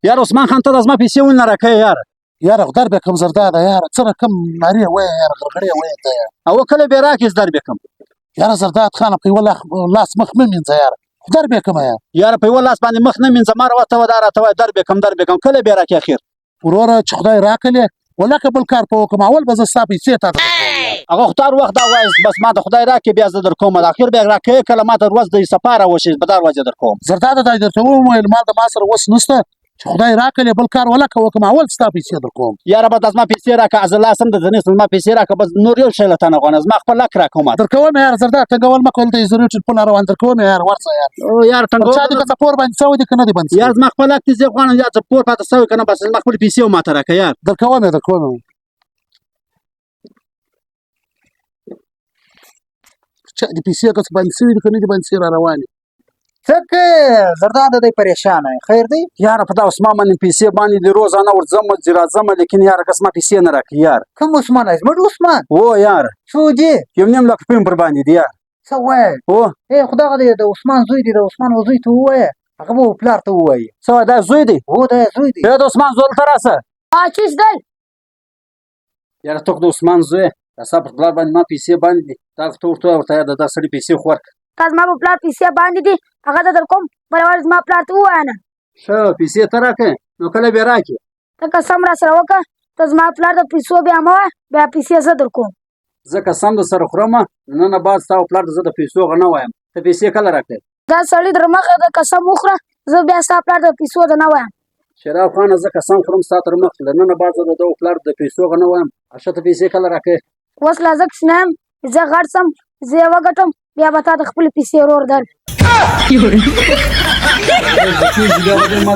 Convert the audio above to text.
یار عثمان خان، ته د زما پیسې ولې نه راکوې یار؟ یاره خو در به کوم زرداده یاره، څه رقم نارې وایې یاره، غرغړې وایې ته یاره. او کله به راکې زه در به کوم. یاره زرداد خانه، په یوه لاس مخ مه مینځه یاره، خو در به کوم یاره. یاره په یوه لاس باندې مخ نه مینځه، ما راوته وه، دا راته وایه در به کوم در به کوم، کله به راکې اخر؟ وروره چې خدای راکړې ولکه بل کار په وکړم، اول به زه ستا پیسې تا ته درکوم. هغه خو هر وخت دا وایې، بس ما ته خدای راکړي بیا زه در کوم، اخر بیا راکوې کله ما ته ورځ د سفاره وشي به دا ورځ در کوم. زرداده دا درته وویل، مال د ما سره اوس نشته، چې خدای راکړې بل کار ولکه وکړم، اول ستا پیسې در کوم. یاره بس زما پیسې راکړه، زه لاس هم د ځنې زما پیسې راکړه، بس نور یو شی له تا نه غواړم، زما خپل حق راکړه ماته. درکوم یاره زرداد، تنګول مه کوه، دلته ضروري ټلیفون روان، درکوم یاره، ورسه یاره. او یار پر چا دې تنګول که څه پور باندې سوی دی که نه دی باندې؟ یار زما خپل حق دې زه غواړم، یا څه پور پاته سوی که نه، بس زما خپلې پیسې ماته راکړه یار. درکوم یې، درکوم یې. چا دې پیسې که څه باندې سوي دي که نه دي باندې سوي، را روان دي. څه کوې زرداده؟ دی پریشانه یې، خیر دی؟ یاره په دا عثمان باندې پیسې باندې دي، روزانه ورځم ځي راځم، لیکن یاره که زما پیسې نه راکوي یار. کوم عثمان دی؟ زموږ عثمان؟ و یار. څو دي؟ 1.5 لک روپۍ مې پر باندې دي یار. څه وایې؟ و. ای خو دغه دی د عثمان زوی دی، د عثمان و زوی ته ووایه، هغه به و پلار ته ووایي. څه وایې، دا زوی دی؟ هو دا یې زوی دی. ای د عثمان زوی دلته راسه. چیش دی؟ یاره ته خو د عثمان زوی یې، دا ستا پر پلار باندې ما پیسې باندې دي، تا خو ته ورته ووایه ورته یار د دا سړي پیسې خو ورکړه. که زما په پلار پیسې باندې دي هغه ته در کوم، بله ورځ زما پلار ته ووایه نه. ښه پیسې ته راکړې نو کله به یې راکړې؟ ته قسم را سره وکړه، ته زما پلار د پیسو بیا مه وایه، بیا پیسې زه در کوم. زه قسم در سره خورم، نن نه بعد ستا و پلار ته زه د پیسو غه نه وایم، ته پیسې کله راکړې؟ دا سړي در مخه د قسم وخوره، زه بیا ستا پلار د پیسو د نه وایم. شراب خانه زه قسم خورم ستا تر مخ، له ننه بعد زه د ده و پلار د پیسو غه نه وایم. ښه ته پیسې کله راکړې؟ اوس لا زه کوچنی یم، زه غټ سم، زه یې وګټم، بیا به تا د خپلې پیسې ورور درکړم. بیا به دې ما